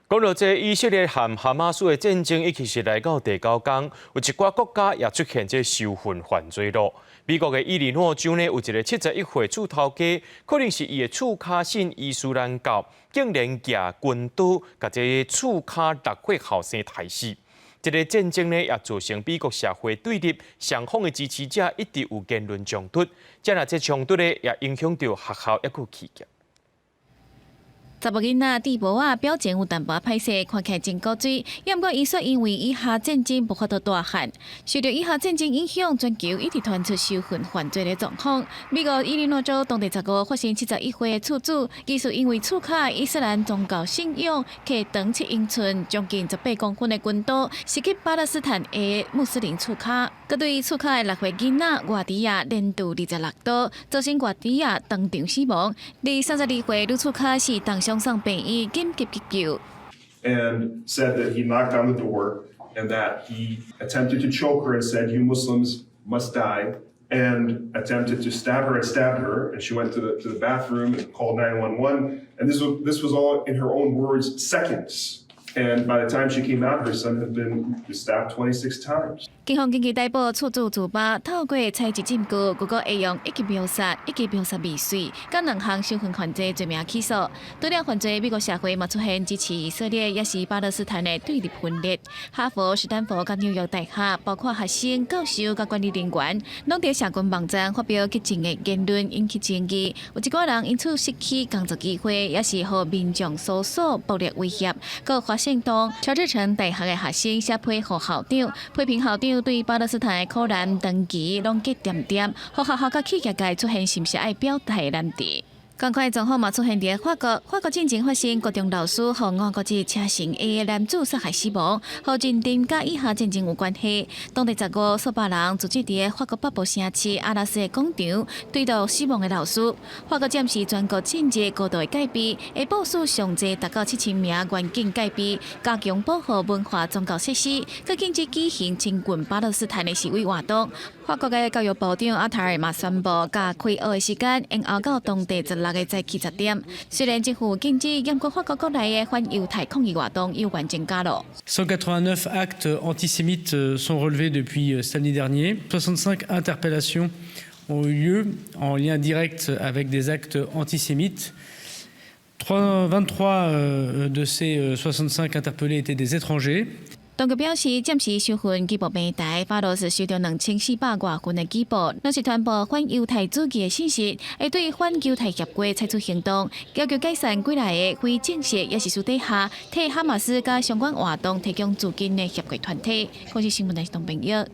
講到這以色列和哈馬斯的戰爭，已經是來到第九工，有一寡國家也出現這仇恨犯罪咯。美國的伊利諾州呢，有一個71歲厝頭家，可能是伊的厝跤信伊斯蘭教，竟然舉軍刀，共這个厝跤六歲後生刣死。這个戰爭呢，也造成美國社會對立，雙方的支持者一直有言論衝突。這若這衝突呢，也影響著學校抑閣企業。查某囡仔蒂博仔表情有淡薄歹勢，看起來真古錐。抑毋過伊說因為以哈戰爭無法度大漢，受著以哈戰爭影響，全球一直傳出仇恨犯罪的狀況。美國伊利諾州當地十五發生71歲的厝主，疑似因為厝跤伊斯蘭宗教信仰，提長7英寸、將近18公分的軍刀，襲擊巴勒斯坦的穆斯林厝跤。閣對厝跤的6歲囡仔外迪亞連中26刀，造成外迪亞當場死亡。而32歲女厝跤是當場送病院緊急急救。 And said that he knocked on the door and that he attempted to choke her and said, "You Muslims must die," and attempted to stab her and stabbed her. And she went to the bathroom and called 911. And this was all, in her own words, seconds. And by the time she came out, her son had been stabbed 26 times. 警方緊急逮捕厝主祖巴，透過採集證據，閣會用一級謀殺、一級謀殺未遂，佮兩項仇恨犯罪罪名起訴。除了犯罪，美國社會嘛出現支持以色列，抑是巴勒斯坦的對立分裂。哈佛、斯坦福佮紐約大學，包括學生、教授佮管理人員，攏佇社群網站發表激進的言論，引起爭議。有一寡人因此失去工作機會，抑是予民眾搜索暴力威脅。閣華盛頓喬治城大學的學生寫批予校長，批評校長對巴勒斯坦的可難長期攏隔恬恬，予學校佮企業界出現是毋是愛表態的難題。仝款的狀況嘛出現佇法國，法國進前發生高中老師予外國籍車型的男子殺害死亡，予認定佮以哈戰爭有關係。當地十五數百人聚集佇法國北部城市阿拉斯的廣場，追悼死亡的老師。法國暫時全國進入高度的戒備，會部署上濟達到7000名員警戒備，加強保護文化宗教設施，閣禁止舉行親近巴勒斯坦的示威活動。法國的教育部長阿塔爾嘛宣布，共開學的時間延後到當地十六的早起10點。雖然政府禁止，毋過法國國內的反猶太抗議活動猶原增加囉。 189 actes antisémites sont relevés depuis samedi dernier. 65 interpellations ont eu lieu en lien direct avec des actes antisémites. 23 de ces 65 interpellés étaient des étrangers. 當局表示，暫時仇恨舉報平台法羅斯收到2400外份的舉報，攏是傳播反猶太主義的信息，會對反猶太協會採取行動，要求解散幾來个非正式抑是私底下替哈馬斯佮相關活動提供資金的協會團體。公視新聞台東朋友。